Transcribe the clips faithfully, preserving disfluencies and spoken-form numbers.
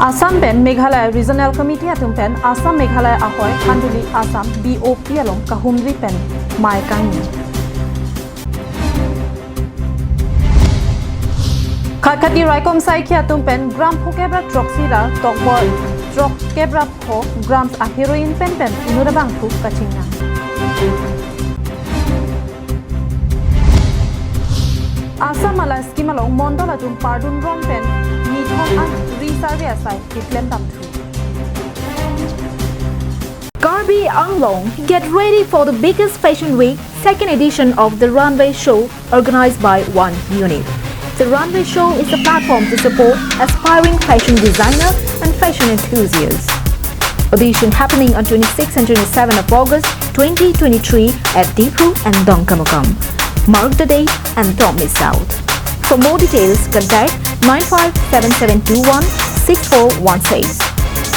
Assam pen Meghalaya Regional Committee atum pen Assam Meghalaya ahoi Khanduli Assam B O P along kahumri pen mei kangni. Khatkhati raikom saikhi atum pen gram phokep ra throksi ra tokbor throkep ra pho grams a heroin pen pen inut abangphu kachingnang. Assam Mala scheme along mondol atum pardun ron pen nithom an re-survey asai keklem damthu. Karbi Anglong, get ready for the biggest fashion week, second edition of the runway show organized by One Unit. The runway show is a platform to support aspiring fashion designer and fashion enthusiasts. Audition happening on twenty-six and twenty-seven of August twenty twenty-three at Diphu and Dongkamukam. Mark the day and don't miss out. For more details, contact nine five seven seven two one six four one six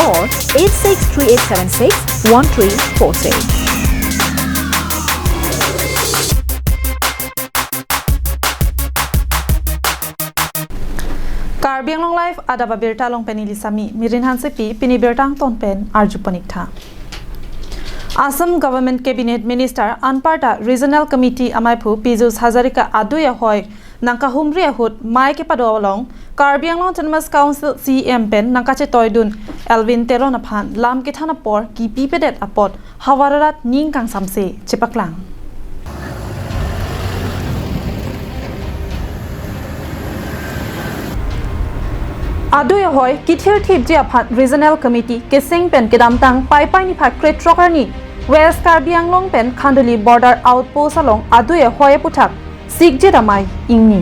or eight six three eight seven six one three four six. Karbi Anglong Live adap abirta along pen neli Sami Mirin Hansepi, pini birta angton pen arju pon ik tha. Assam Government Cabinet Minister anparta Regional Committee amaiphu Pijush Hazarika adui ahoi nangkahumri ahut mei kepado along Karbi Anglong Autonomous Council C E M pen nangkachetoidun Elwin Teron aphan lam kethan apor kipipedet apot havar arat ning kangsamse chepaklang. Adui ahoi kithirthipji aphan Regional Committee keseng pen kedamtang Paipai niphai krethrok arni West Karbi Anglong pen Khanduli Border Outpost along adui ahoi aputhak sikje damai ingni.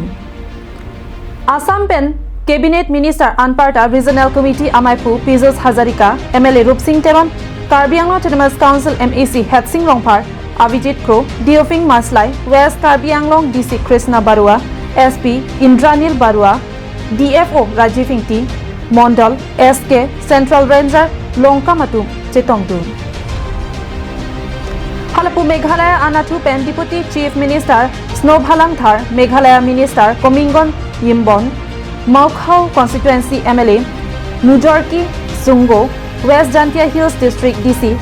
Assam pen Cabinet Minister anparta Regional Committee amaiphu Pijush Hazarika, M L A Rupsing Teron, Karbi Anglong Autonomous Council M A C Hetsing Rongphar, Avijit Kro, Deoping Maslai, West Karbi Anglong D C Krishna Barua, S P Indranil Barua, D F O Rajiv Ingti, Mondol, S K, Central Ranger, Longkam atum chetongdun. Halapu Meghalaya anatthu pen Deputy Chief Minister Sno Bhalang Dhar, Meghalaya Minister Komingon Yimbon, Maukhau Constituency M L A Nujorki Sungo, West Jaintia Hills District D C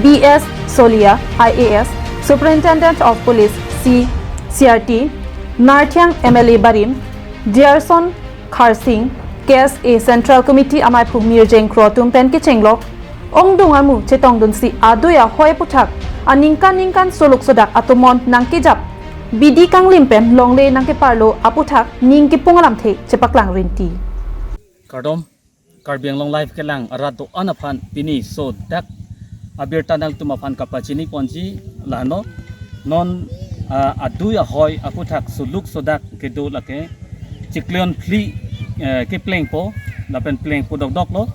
B S Solia, I A S, Superintendent of Police C, C R T, Narthiang M L A Barim, Dearson Kharsing, K S A Central Committee amaiphu Mirjeng Kro atum pen kechenglok ongdung amu chetongdunsi adui ahoi aputhak aningkan ningkan suluk sodak atomon nangkejap bidi kanglim pen longle nangkeparlo aputhak ning kipung alamthe chepaklang rinti. Kardom, Karbi Anglong Live kelang arat do-an aphan pini sodak abirta nangtum aphan kapachini ponji lano. Non, ah, adui ahoi aputhak suluk sodak kedo lake chikleon phli, eh, keplengpo lapen plengpo dokdoklo.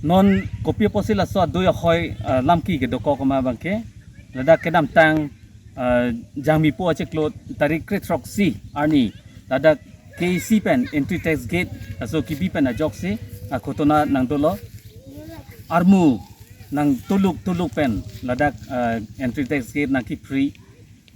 Non kopi apotsi laso adui ahoi, ah, lamki kedokok ma abangke ladak kedamtang, ah, Jangmipo achiklo tarik krethroksi arni ladak K A C pen entry tax gate laso kebi pen ajoksi, ah, ghotona nangdolo. Armu nangtuluk tuluk pen ladak, ah, entry tax gate nangkipri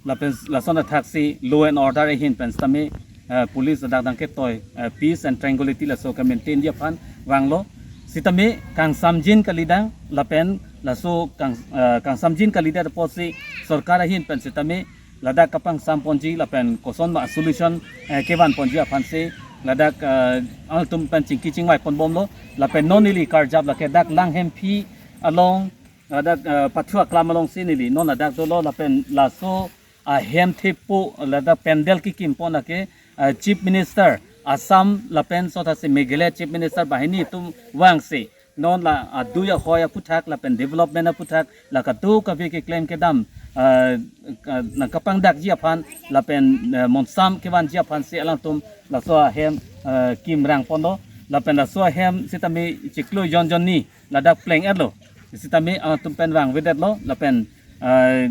lapen lason athaksi law and order ahin pen sitame, ah, police ladak nangketoi, ah, peace and tranquility laso kemaintainji aphan vanglo. Sitame kangsamjin kalidang lapen laso kang, ah, kangsamjin kalidet apotsi sorkar ahin pen sitame ladak kapangsam ponji lapen koson ma solution, eh, kevan ponji aphansi ladak, eh, alangtum pen chingki chingvai ponbomlo. Lapen non neli karjap lake dak Langhemphi along, ladak, eh, Pathu Aklam alongsi neli non ladak dolo lapen laso ahem thepo ladak pandal kekim pon lake, eh, Chief Minister Assam lapen sotasi Meghalaya Chief Minister banghini atum vangsi non la adui ahoi aputhak lapen development aputhak la kadokave keklem kedam, ah, ka-, nangkapangdakji aphan lapen, eh, monsam kevanji aphansi alangtum laso ahem, eh, kimrang ponlo lapen laso ahem sitame chiklo jon jonni ladak pleng-etlo sitame alangtum pen vangvedetlo lapen, eh,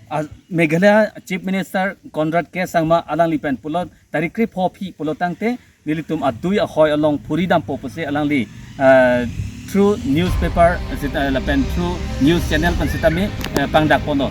a-, Meghalaya Chief Minister Conrad K Sangma alangli pen pulo tarik krepho aphi pulo tangte nelitum adui ahoi along phuri dampo pusi alangli, eh, through newspaper, eh, sita, eh, lapen through news channel pen sitame, eh, pangdak ponlo.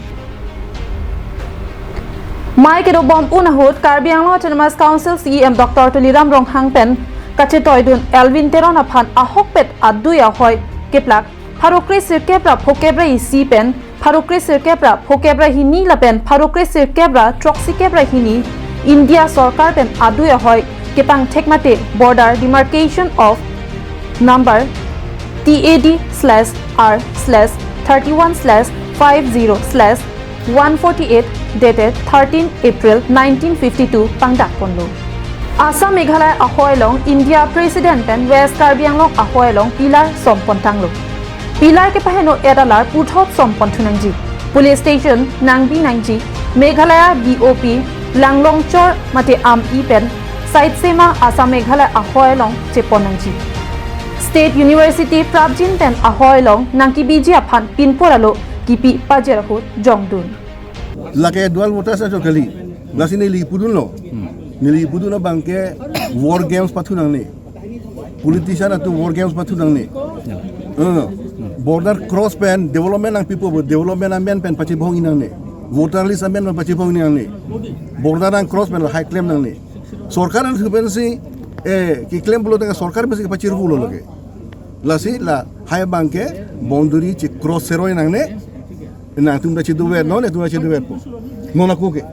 Mei kedobom un ahut Karbi Anglong Autonomous Council C E M Doctor Tuliram Ronghang pen kachetoidun Elwin Teron aphan ahokpet adui ahoi keplak pharo kre sirkep ra phokep ra isi pen pharo kre sirkep ra phokep ra hini lapen pharo kre sirkep ra throksi kep ra hini India sorkar pen adui ahoi kepangthek mate border demarcation of number T A D slash R slash thirty-one slash five zero slash one forty-eight dated thirteen April nineteen fifty-two pangdak ponlo. Assam Meghalaya ahoi along India President pen West Karbi Anglong ahoi along pillar som pontanglo. Pillar kepaheno et alar puthot som ponthu nangji. Police station nangbi nangji. Meghalaya B O P Langlongchor mate Ami pen side sema Assam Meghalaya ahoi along chepon nangji. State University prapjin pen ahoi along nangkebiji aphan pinpur alo kipi pajir ahut jongdun. Lake dual voters ajo kali. Lasi neli pudunlo. Neli pudun abangke war games pathu nangne. Politician atum war games pathu nangne. Eh, border cross pen development nangpipo bo, development amen pen pachibohong nangne. Voter list amen pen pachibohong nangne. Border nang cross pen lahai klem nangne. Sorkar atum pensi eh keklem pulo tangka sorkar pensi kepachir pulo lake. Lasi lahai abangke boundary che cross seroi nangne. Nangtum ta chiduvet, non nangtum ta chiduvetpo. Non ako ke.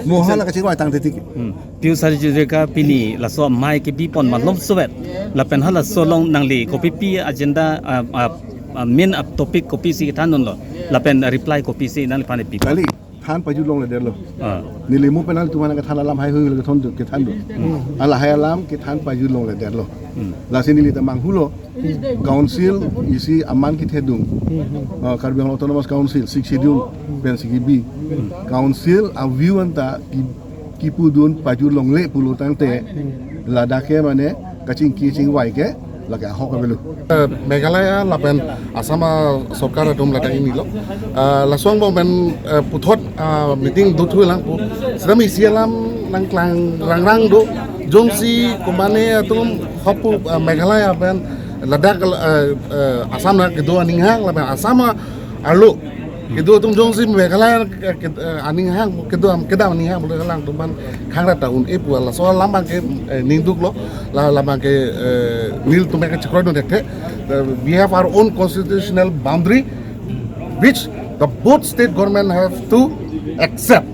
Mo hala kachingvai tangte tik. Hmm. Piu sari judeka pini laso amei kebi pon malom sovet. Lapen halaso along nangli kopipi agenda, ah, ah, ah, main, ah, topic kopisi kethandunlo. Lapen reply kopisi nangliphan pi. Kali than pajut longledetlo. Ah. Neli mo pen nanglitum aphan kethan alam heihui lo kethandun, kethandun. Hmm. Lahai alam kethan pajut longledetlo. Hmm. Lasi neli ta manghulo. Council isi aman kethedung. Ah, Karbi Anglong Autonomous Council, Sixth Schedule pensi kebi. Council a-view anta ki, kipudun pajut longle pulo tangte ladak ke mane kachingki chingvai ke lake ahok avelo. Eh, Meghalaya lapen Assam, ah, sorkar atum ladak inilo. Ah, laso angbong pen, eh, puthot, ah, meeting dothulang pu. Sitame isi alam nangklang rangrang do. Jongsi komane atum hapu, ah, Meghalaya pen ladak, eh, eh, Assam nang kedo aninghang lapen Assam arlo kedo atum jongsi Meghalaya, eh, ke, eh, aninghang kedo am kedam aninghang pulo alangtum aphan khangrat ta un-e pu laso alam abangke, eh, ningduklo. La, alam abangke, eh, nelitum ke chekroidun thekthe. Uh, we have our own constitutional boundary which the both state government have to accept.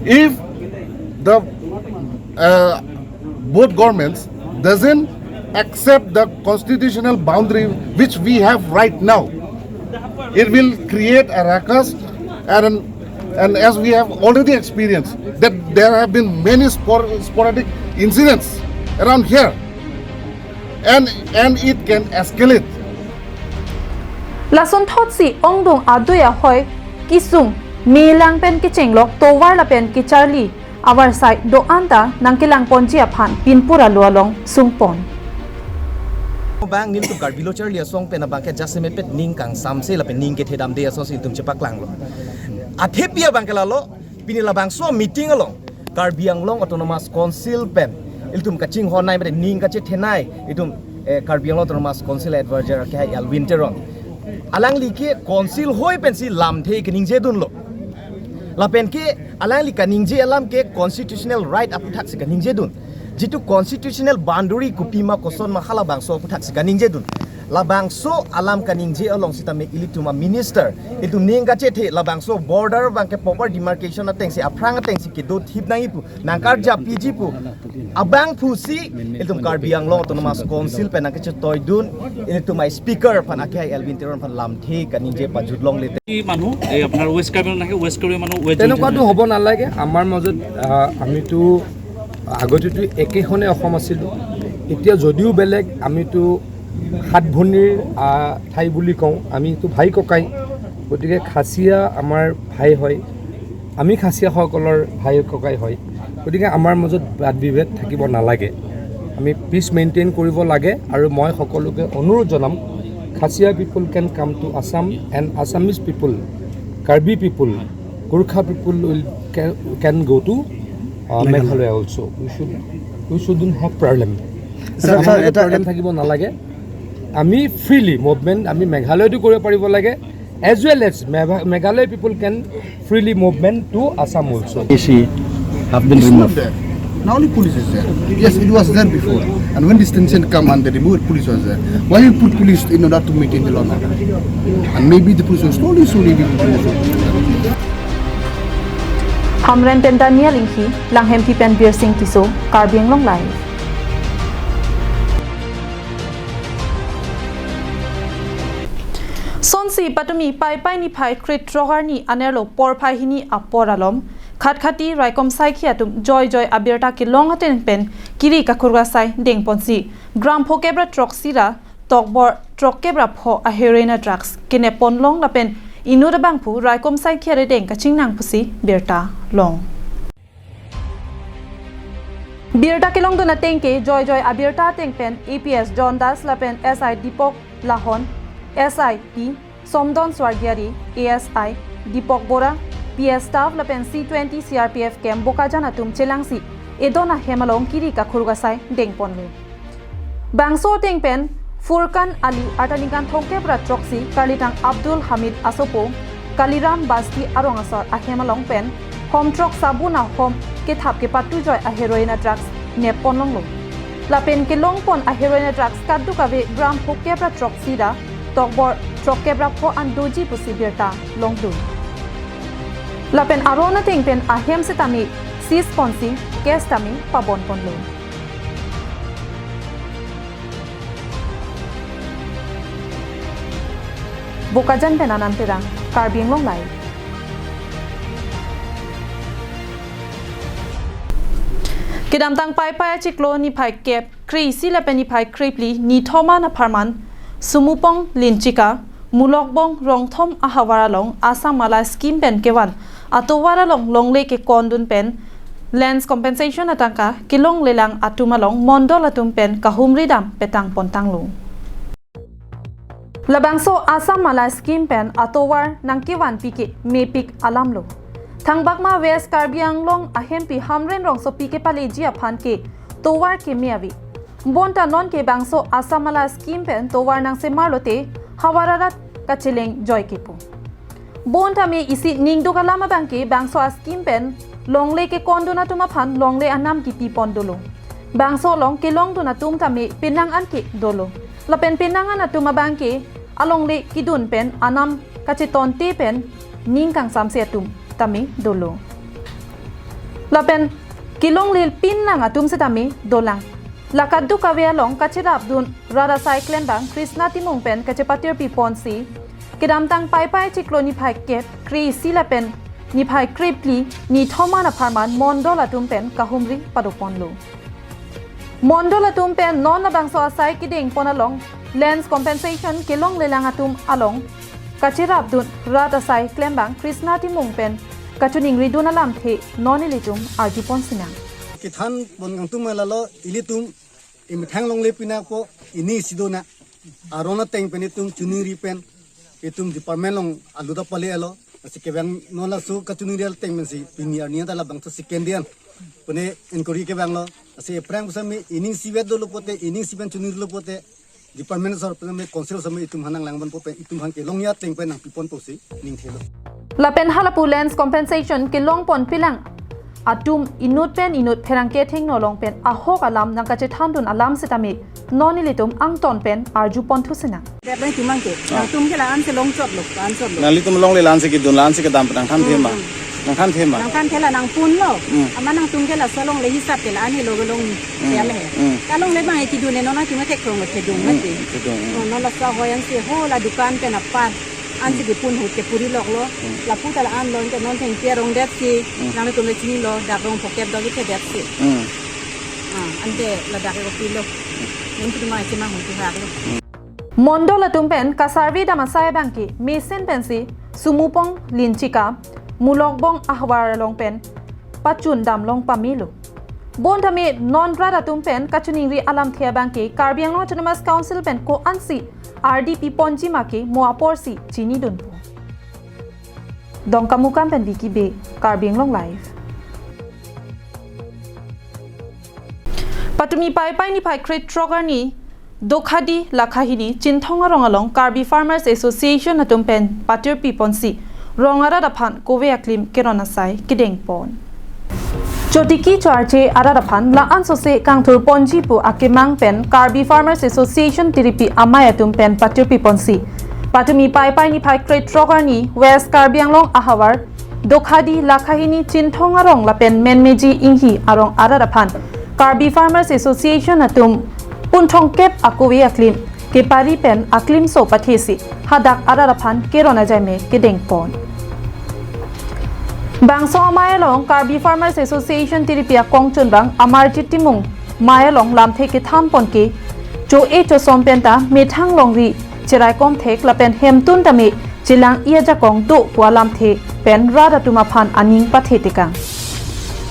If the, uh, both governments doesn't accept the constitutional boundary which we have right now, it will create a ruckus, and, and as we have already experienced that there have been many spor-, sporadic incidents around here, and, and it can escalate. Lasonthotsi ongdung adui ahoi kesung melang pen kechenglok tovar lapen kecharli avarsai do-an ta nangkelangponji aphan pinpur alo along sungpon. Bang nelitum Karbi Lo Charli Asong pen abangke jasemet pen ning kangsamse lapen ning kethedamde asonsi nelitum chepaklanglo. Athepi abangke lalo, pini labangso meeting along Karbi Anglong Autonomous Council pen ilitum kachinghonnei mate ning kachethenei ilitum, eh, Karbi Anglong Autonomous Council advisor akehai Elwin Teron. Alangli ke council hoi pensi lamthe keningjedunlo. Lapen ke alangli kaningje alam ke constitutional right aphuthaksi kaningjedun. Jitu constitutional boundary kopima kosonma halabangso aphuthaksi kaningjedun. Labangso alam kaningje along sitame ilitum a-minister, ilitum ning kachethe labangso border abangke proper demarcation atengsi aphrang atengsi kedothip nangji pu, nangkarjapji pu abangphusi ilitum Karbi Anglong Autonomous Council pen nangkachetoidun, ilitum a-speaker aphan akehai Elwin Teron aphan lamthe kaningje pajut longle. এই মানুহ, এই আপোনাৰ ৱেষ্ট কাৰ্বি আংলং থাকে, ৱেষ্ট কাৰ্বি মানুহ, west join তেনেকুৱাতো হ'ব নালাগে। আমাৰ মাজত, আহ, আমিতো আগতেতো একেখনে অসম আছিলোঁ, এতিয়া যদিও বেলেগ, আমিতো সাত ভনীৰ, আহ, ঠাই বুলি কওঁ, আমিতো ভাই ককাই। গতিকে খাচীয়া আমাৰ ভাই হয়, আমি খাচীয়াসকলৰ ভাই ককাই হয়। গতিকে আমাৰ মাজত বাদ বিভেদ থাকিব নালাগে। আমি পিচ মেইনটেইন কৰিব লাগে। আৰু মই সকলোকে অনুৰোধ জনাম, Khasiya people can come to Assam and Assamese people, Karbi people, Gorkha people will can, can go to, uh, Meghalaya. Meghalaya also. We should, we shouldn't have problem. Sir, আমাৰ ছাৰ, মাজত এটা, প্ৰব্লেম এটা থাকিব নালাগে। আমি ফ্ৰীলি মুভমেণ্ট আমি মেঘালয়তো কৰিব পাৰিব লাগে, as well as Megha-, Meghalaya people can freely movement to Assam also. She have been removed. Now only police is there. Yes, it was there before. And when this tension come and they remove it, police was there. Why you put police in order to maintain the law and order? And maybe the police will slowly, slowly will remove it. Hamren pen Daniel Inghi, Langhempi pen Birsing Tisso, Karbi Anglong Live. Sonsi patumi Paipai niphai kre-throk arni anerlo porphai hini apor alom, Khatkhati raikom saikhi atum joijoi abirta kelong ateng pen kiri kakhur kasai dengponsi, gram phokep ra throksi ra tokbor throkkep ra pho a heroin a drugs kenep ponlong lapen inut abangphu raikom saikhi arideng kachingnang pusi birta long. Birta kelongdun ateng ke joijoi abirta ateng pen A P S John Das lapen S I Deepak Lahon, S I P Somdon Swargiari, A S I Deepak Bora, P S staff lapen C twenty C R P F camp Bokajan atum chelangsi edon ahem along kiri kakhur kasai dengponlo. Bangso ateng pen Furkan Ali arta ningkan thomkep ra throksi, karlitang Abdul Hamid asopo Kaliram Basti arong asar ahem along pen hom throk sabun ahom kethap kepatujoi a heroin a drugs nep ponlonglo. Lapen kelongpon a heroin a drugs kadokave gram phokep ra throksi ra tokbor throkkep ra pho an doji pusi birta longdun. Lapen aron ateng pen ahem setame seize ponsi case tame pabon ponlo. Bokajan pen Anand Terang, Karbi Anglong Live. Kedamtang Paipai achiklo niphai kep kre-isi lapen niphai krephli nithom an apharman Sumupong Linchika, Mulokbong Rongthom ahavar along Assam Mala scheme pen kevan atovar along longle kekondun pen lands compensation atangka kelonglelang atum along mondol atum pen kahumri dam petang pontanglo. Labangso Assam Mala scheme pen atovar nangkevanpi ke mepik alamlo. Thangbakma West Karbi Anglong ahempi Hamren Rongsopi kepaleji aphan ke tovar keme ave. Bonta nonke bangso Assam Mala scheme pen tovar nangsemarlote havar arat kacheleng joi kepu. Bonta me isi ningduk alam abangke bangso a scheme pen longle kekondun atum aphan longle anam kipipon dolo. Bangso along kelongdun atum tame penang an ke dolo. Lapen penang an atum abangke alongle kidun pen anam kachetonte pen ning kangsamse atum tame dolo. Lapen kelongle pinnang atum setame dolang. La kadokave along kacherapdun rat asai klembang Krishna Timung pen kachepatirpi ponsi, kedamtang Paipai chiklo niphai kep kre-isi lapen niphai krephli nithom an apharman mondol atum pen kahumri padoponlo. Mondol atum pen non labangso asai kedengpon along lands compensation kelonglelang atum along kacherapdun rat asai klembang Krishna Timung pen kachoningridun alamthe non ilitum arjupon sinang. Kethan pon kangtum lalo ilitum imethang longle pinakpo, ini sidona. Aron ateng pen itum choningri pen itum department along aluta pale alo. Lasi kevang non laso kachoningri ateng pensi pini arni ta labangso second day an pune inquiry kevanglo. Lasi ephrang pusitame ining isivet dolo pote, ining isi pen choningri lo pote, department asor pusitame council asor itum aphan nanglang ponpo pen itum aphan kelongji ateng pen nangpipon pusi ningthelo. Lapen halapu lands compensation kelongponpilang atum inut pen inut pherangke thengno along pen ahok alam nangkachethandun alam setame non ilitum angton pen arjupon thusinang. Dep bai timang ke. Ah. Nangtum ke la-an si longchotlo, la-an chotlo. Nanglitum longle la-an si kedun, la-an si kedam nangthan thema. Hmm. Nangthan thema. Nangthan thela nangpunlo. Hmm. Amat nangtum ke laso longle hisap ke la-an helo kelong. Hmm. Thela he. Hmm. Kalongle abang kedun non nangtum ke theklong lo kedun. Hmm. Mati. Kedun. Hmm. Oh, non laso ahoi ansi ho la dukan pen apar ansi kepun ahut ke puri loklo. Hmm. Lapu ta la-an lo, ante non thengpi arong detsi. Hmm. Nangtum le chinilo, dak rong phokep do kethedetsi. Hmm. Ah, ante ladak ke kopilo. Hmm. Non kedun ma chemang ahut ke haklo. Hmm. Mondol atum pen ka-survey dam asai abangke mesen pensi Sumupong Linchika, Mulokbong ahavar along pen pachun damlong pamelo. Bonta me non rat atum pen kachoningri alamthe abangke Karbi Anglong Autonomous Council pen ko-ansi ardi piponji ma ke mo aporsi chinidunpo. Dongkamukam pen Vicky Bey, Karbi Anglong Live. Patumi Paipai niphai krethrok arni Dokhadi Lakhahini Chinthong arong along Karbi Farmers Association atum pen patirpi ponsi rong arat aphan kove aklim keron asai kedengpon. Chotiki cho-arje arat aphan la-an sose kangthur ponji pu akemang pen Karbi Farmers Association Tiripi amei atum pen patirpi ponsi, patumi Paipai niphai krethrok arni West Karbi Anglong ahavar Dokhadi Lakhahini Chinthong arong lapen Menmeji Inghi arong arat aphan Karbi Farmers Association atum punthong kep akove aklim kepari pen aklimso pathesi hadak arat aphan keron ajaime kedeng pon. Bangso amei along Karbi Farmers Association Tiripi akongchunbang Amarjit Timung mei along lamthe kethan pon ke cho-e chosom penta methang longri cheraikom thek lapen hemtun tame chelang-i ajakong do pu alamthe pen rat atum aphan aning pathe tekang.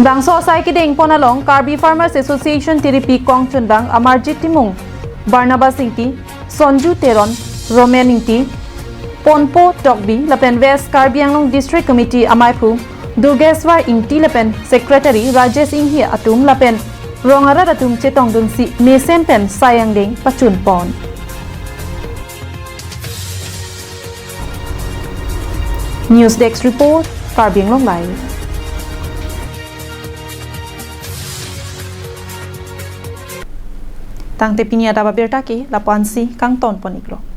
Bangso asai kedeng pon along Karbi Farmers Association Tiripi kongchunbang Amarjit Timung, Barnabas Ingti, Sonju Teron, Romen Ingti, Ponpo Tokbi lapen West Karbi Anglong District Committee ameiphu Durgeswar Ingti lapen Secretary Rajesh Inghi atum lapen rong arat atum chetongdunsi mesen pen sai angdeng pachun pon. News Desk Report, Karbi Anglong Live. Tangte pini adap abirta ke lapu-ansi kangton pon iklo.